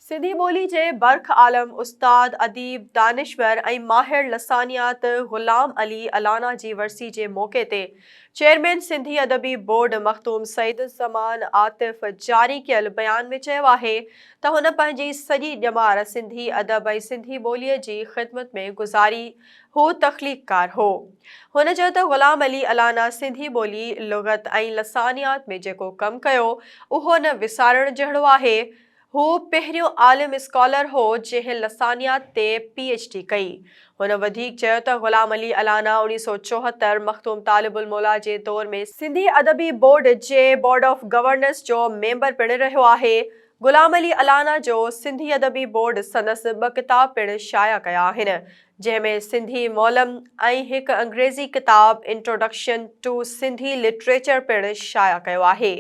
سنڌي ٻولي جي برک عالم، استاد، اديب، دانشور ۽ ماهر لسانيات غلام علي الانا جي ورسي جي موقعي تي چيئرمين سنڌي ادبي بورڊ مخدوم سعيد الزمان عاطف جاري ڪيل بيان ۾ چيو آهي ته هن پنهنجي سڄي ڄمار سنڌي ادب ۽ سنڌي ٻوليء جي خدمت ۾ گذاري، هو تخليقڪار هو. هن چيو ته غلام علي الانا سنڌي ٻولي، لغت ۽ لسانيات ۾ جيڪو ڪم ڪيو، اهو نه وسارڻ جهڙو آهي. هو پهريون عالم اسڪالر هو جنهن لسانيات تي پي ايڇ ڊي ڪئي. هن وڌيڪ چيو ته غلام علي الانا 1974 مخدوم طالب الموليٰ جي دور ۾ سنڌي ادبي بورڊ جي بورڊ آف گورنرس جو ميمبر پڻ رهيو آهي. غلام علي الانا جو سنڌي ادبي بورڊ سندس ٻه ڪتاب پڻ شايع ڪيا آهن، جنهن ۾ سنڌي معلم ۽ هڪ انگريزي ڪتاب انٽروڊڪشن ٽو سنڌي لٽريچر پڻ شايع ڪيو آهي.